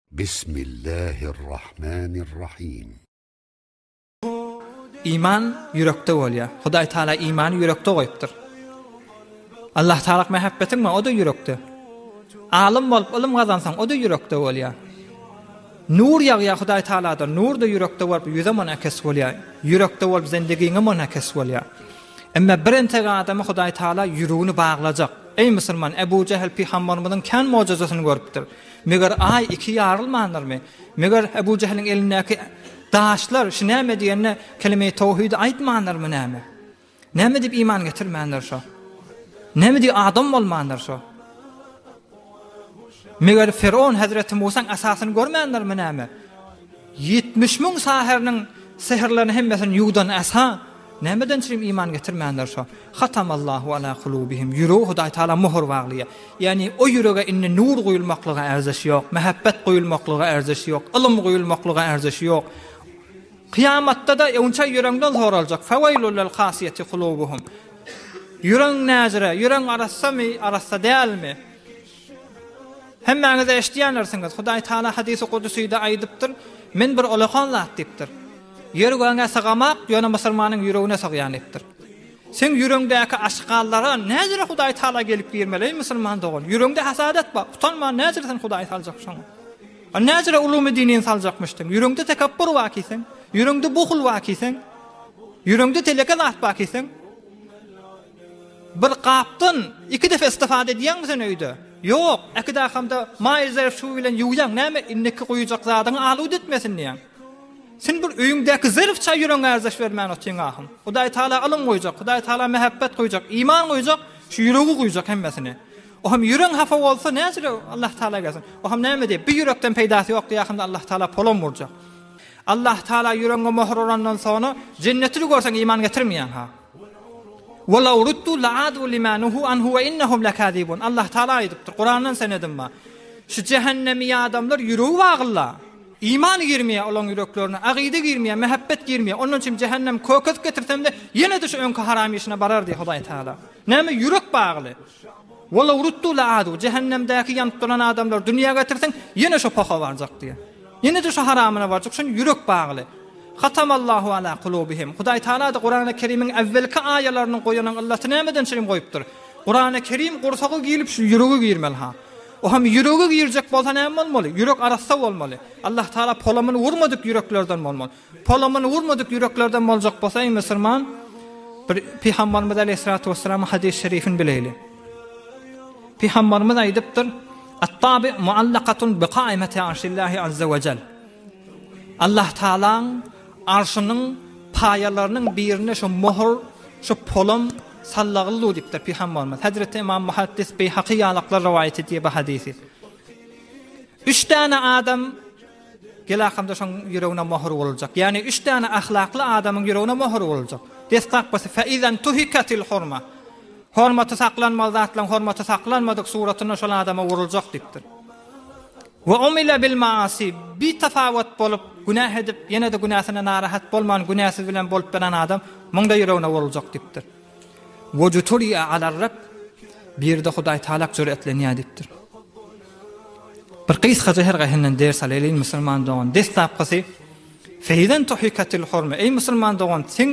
Bismillahirrahmanirrahim. Iman ýürekde bolýar. Hudaý Taala imany ýürekde goýupdyr. Allah Taala mähebbetiň bar, o-da ýürekde. Alym bolup ylym gazansaň, o-da ýürekde bolýar. Nur ýagýar Hudaý Taaladan, nur-da ýürekde bolup ýüze munakes bolýar. Ýürekde bolup zendigiňe munakes bolýar. Emma bir entek adamy Hudaý Taala ýüregini baglajak. Eý musulman, Ebu Jähil pygamberimiziň kän mojazasyny görüpdir. Meger aý iki ýarylmandyrmy? Meger Ebu Jähiliň elindäki daşlar şu näme diýende kelime-i towhidi aýtmandyrmy näme? Näme diýip iman getirmändir şo? Näme diýip adam bolmandyr şo? Meger Firon Hezreti Musaň asasyny görmändirmi näme? 70 müň saheriniň sihirlerini hemmesini ýuwdan asa Nämeden çürim iman getirmändir şo? Hatamallahu ala kulubihim, ýüregi Hudaý Taala möhür baglaýar. Ýagny o ýürege indi nur guýulmaklyga erzeşi ýok, mähebbet guýulmaklyga erzeşi ýok, ylym guýulmaklyga erzeşi ýok. Kyýamatda-da öňçä ýüregiňden soraljak, Feweýlul lil kasiýeti kulubuhum. Ýüregiň näjire, ýüregiň arassamy, arassa dälmi? Hemmäňiz eşidýändirsiňiz, Hudaý Taala hadysy kudusyda aýdypdyr, Men bir olakan zat diýipdir. Ýer göge sygamak, ýöne musulmanyň ýüregine sygýan diýipdir. Seň ýüregiňdäki aşgallara näjüre Hudaý Taala gelip girmeli, eý musulman dogan? Ýüregiňde hasadat bar, utanman näjüre sen Hudaýy saljak şoňa? A näjüre ulumy dinini saljakmyşdyň? Ýüregiňde tekepbur bar ki seň, ýüregiňde buhul bar ki seň, ýüregiňde teleke zat bar ki seň. Bir gapdan iki depe istifade edýäňmi sen öýde? Ýok, äkidakamda maý zerf suwy bilen ýuwýaň, näme indiki guýujak zadyňy alut etmesin diýýäň. Sen bir öýüňdäki zerf çaý ýüregiňe ärzeş bermän otyň ahym. Hudaý Taala ylym guýjak, Hudaý Taala mähebbet guýjak, iman guýjak, şu ýüregi guýjak hemmesini. O hem ýüregiň hapa bolsa näjüre Allah Taala gelsin. O hem näme diýip, bir ýürekden peýdasy ýok diýýär hem-de Allah Taala polam urjak. Allah Taala ýüregiňe möhür urandan soňra jennetini görseň iman getirmeýäň ha. Walaw ruddu la'adu lima nuhu anhu we innahum lakazibun. Allah Taala aýdypdyr, Kurandan senedim bar. Şu jähennemi adamlar ýüregi bagly. Iman girmeýär olaň ýüreklerine, agyda girmeýär, mähebbet girmeýär. Ondan üçin jähennem kökezip getirsem-de, ýene-de şu öňki haram işine barar diýýär Hudaý Taala. Näme ýürek bagly. Walaw ruddu la'adu. Jähennemdäki ýanyp duran adamlary dünýä getirseň, ýene şo poha barjak diýýär. Ýene-de şo haramyna barjak. Şon ýürek bagly. Hatamallahu ala kulubihim. Hudaý Taala-da Kurany Kerimiň äwwelki aýalarynyň goýanyň yllaty nämeden çyrim goýupdyr? Kurany Kerim gursaga girip şu ýürege girmeli ha. O hem ýürege girjek bolsa näme bolmaly? Ýürek arassa bolmaly. Allah Taala polamyny urmadyk ýüreklerden bolmaly. Polamyny urmadyk ýüreklerden boljak bolsa eý musulman bir Pygamberimiz Aleyhissalatu vesselamyň hadys şerifini bileýli. Pygamberimiz aýdypdyr: At-tabi muallakatun bi kaimati arşillahi azza we jel. Allah Tagalaň arşynyň paýalarynyň birine şu möhür, şu polam sallagyldy diýipdir Pygamberimiz. Hezreti Ymam Muhaddis Beýhaky ýalaklar rowaýat edýär bu hadysy. Üç däne adam gelakamda şoň ýüregine möhür boljak. Ýagny üç däne ahlakly adamyň ýüregine möhür boljak. Deslapkysy feizan tuhikatil hurma. Hormaty saklanmaly zatlaryň hormaty saklanmadyk suratynda şol adama uruljak diýipdir. We umile bil maasi, bitafawat bolup, günäh edip, ýene-de günäsine narahat bolman, günäsiz bilen bolup beren adam, muň-da ýüregine uruljak diýipdir. We juturi'a alar Rab, biri-de Hudaý Tagalak jüretlenýär diýipdir. Bir gysgaja her gaýsyndan ders alaýly, musulman dogan. Deslapkysy, Feýzen tuhikatil hurma, eý musulman dogan, seň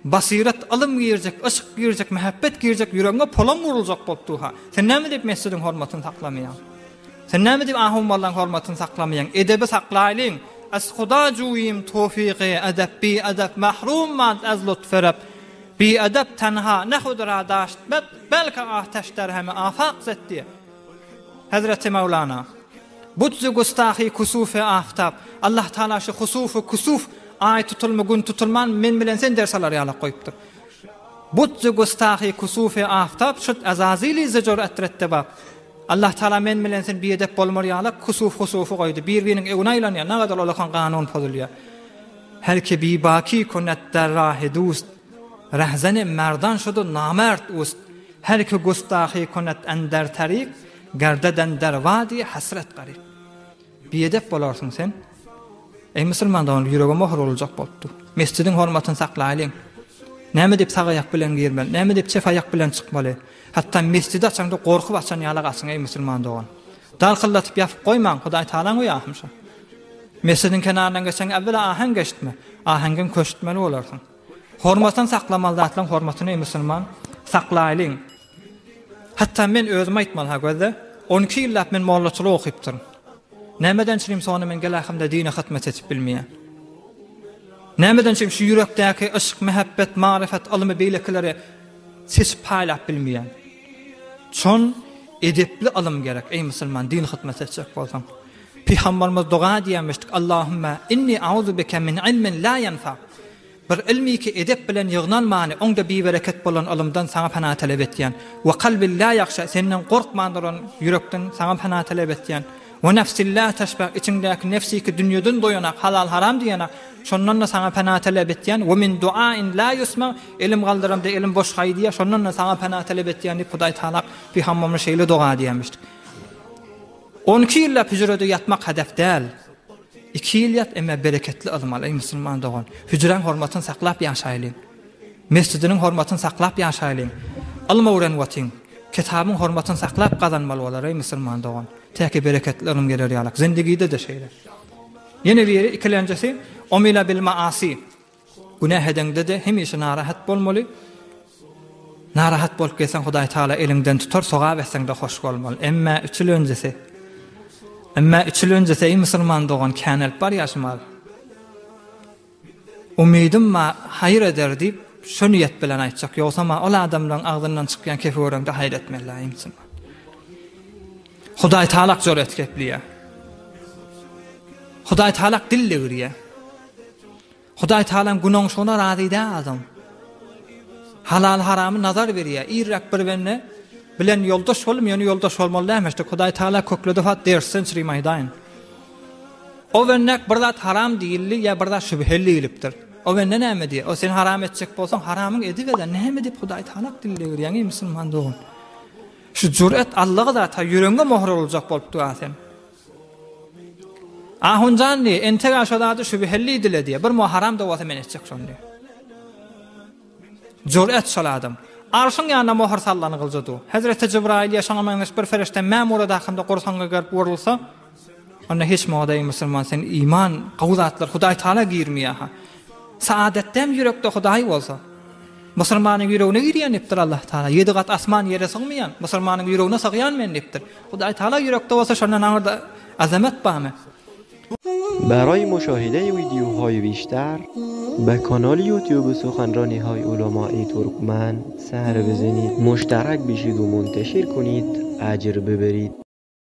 basyrat, ylym girjek, yşk girjek, mähebbet girjek ýüregiňe polam uruljak bolup dur-ha. Sen näme diýip mesjidiň hormatyny saklamaýaň? Sen näme diýip ahunballaň hormatyny saklamaýaň? Edebi saklaýlyň! Ez Huda juýim towfygy edep bi edep mahrum mand ez lutfy Reb. Bi edep tenha ne hud ra daşt bet, belki ateş der heme afak zet diýýär. Hezreti Mewlana. Butzy gustahy kusufi aftap. Allah Taala şu husufy kusuf aý tutulma gün tutulman men bilen sen ders alar ýalak goýupdyr. Butzy gustahy kusufi aftap şut azazili ze jur'at rettebap. Allah Taala men bilen sen biedep bolmar ýalak kusuf husufy goýdy. Bir-biriniň öwüne aýlanýar. Nagadar olakan kanun pozulýar. Her ki bibaki kunet der rahy dust. Rehzeni merdan şudu namert ust. Her ki gustahy kunet ender tarik, gerdeden der wadi hasret garik. Biedep bolarsyň sen. Eý musulman dogan ýürege möhür uruljak bolupdy. Mesjidiň hormatyny saklaýlyň. Näme diýip sag aýak bilen girmeli, näme diýip çep aýak bilen çykmaly. Hatda mesjidi açaňda gorkup açan ýalak açyň eý musulman dogan. Darkyldatyp ýapyp goýmaň, Hudaý Tagalaň öýi ahym şo. Mesjidiň kenaryndan geçeňde äwwela aheň eşitme. Aheňden köşütmeli bolarsyň. Hormatyny saklamaly zatlaryň hormatyny eý musulman saklaýlyň. Hatda men özüm aýtmaly ha gözle, 12 ýyllap men mollaçylyk okypdyryn. Nämeden çynym sona men gelahymda dine hyzmat etip bilmeýän. Nämeden çynym şu ýürekdäki yşk, mähebbet, maryfat, ylymy beýlekileri seçip paýlap bilmeýän. Çon edepli ylym gerek eý musulman din hyzmat etjek bolsaň. Pygamberimiz doga edýärmişdik, Allahümme inni auzu bike min ilmin la ýenfa. Bir ilmiki edep bilen ýygnalmany, oňda bibereket bolan ylymdan saňa pena talap etýän. We kalbin la ýahşa, senden gorkman duran ýürekden saňa pena talap etýän. We nefsin la teşba, içiňdäki nefsiki dünýeden doýanak, halal-haram diýenak, şondan-da saňa pena talap etýän. We min duain la ýusma, elim galdyramda elim boş gaýdýar, şondan-da saňa pena talap etýän diýip Hudaý Tagala Pygamberimiz şeýle doga edýärmişdik. 12 ýyllap hüjrede ýatmak hedef däl. Iki ýyl ýat, emma bereketli ylym al, eý musulman dogan. Hüjräň hormatyny saklap ýaşaýlyň. Mesjidiniň hormatyny saklap ýaşaýlyň. Ylym öwrenip otyň. Kitabyň hormatyny saklap gazanmaly bolar, eý musulman dogan. Täki bereketli ylym geler ýalak. Zindigide-de şeýle. Ýene biri, ikilenjisi, Omila bil maasi. Günäh edeňde-de hemişe narahat bolmaly. Narahat bolup gelseň Hudaý Tagala eliňden tutar, sogap etseň-de hoş bolmaly. Emmä üçülenjisi, emmä üçülenjisi eý musulman dogan känelip barýar şu mal. Umydym bar, haýyr eder diýip, şo niýet bilen aýtjak. Ýogsam-a ol adamlaryň agzyndan çykýan kefi göreňde haýyr etmeli-dä eý musulman. Hudaý Tagalak jüret gepleýär. Hudaý Tagalak dil degirýär. Hudaý Tagalaň günoňşugyna razy däl adam. Halal haramy nazar berýär. Irräk bir bende bilen ýoldaş boldum, ýöne ýoldaş bolmaly dälmişdik. Hudaý Tagala kökledi hat dersden çyrim aýdaýyn. O bendek bir zat haram diýildi ýa bir zat şübheli diýilipdir. O bende näme diýýär? O sen haram etjek bolsaň, haramyň ediber-de, näme diýip Hudaý Tagala dil degirýäň eý musulman dogan. Şu jüret Allagy zat ha ýüregiňe möhür uruljak bolup dur sen. Ahunjan diýýär, entek-ä şo zady şübheli dile diýýär. Bir mo haram-da bolsa men etjek şony diýýär. Jüret şol adam. Arşyň ýanyna möhür sallan gylyja dur. Hezreti Jybraýyl ýa şoňa meňzeş bir perişde Mämurada hakynda gursagyňa gelip urulsa, onda hiç moda eý musulman sen iman, gowy zatlar Hudaý Taala girmeýär-ha. Saadetdem ýürekde Hudaý bolsa. Musulmanyň ýüregine girýän diýipdir Allah Taala. Ýedi gat asman ýere sygmaýan, musulmanyň ýüregine sygýan men diýipdir. Hudaý Taala ýürekde bolsa şondan aňyrda azamat barmy? برای مشاهده ویدیوهای بیشتر به کانال یوتیوب سخنرانی های علمای ترکمن سر بزنید مشترک بشید و منتشر کنید اجر ببرید.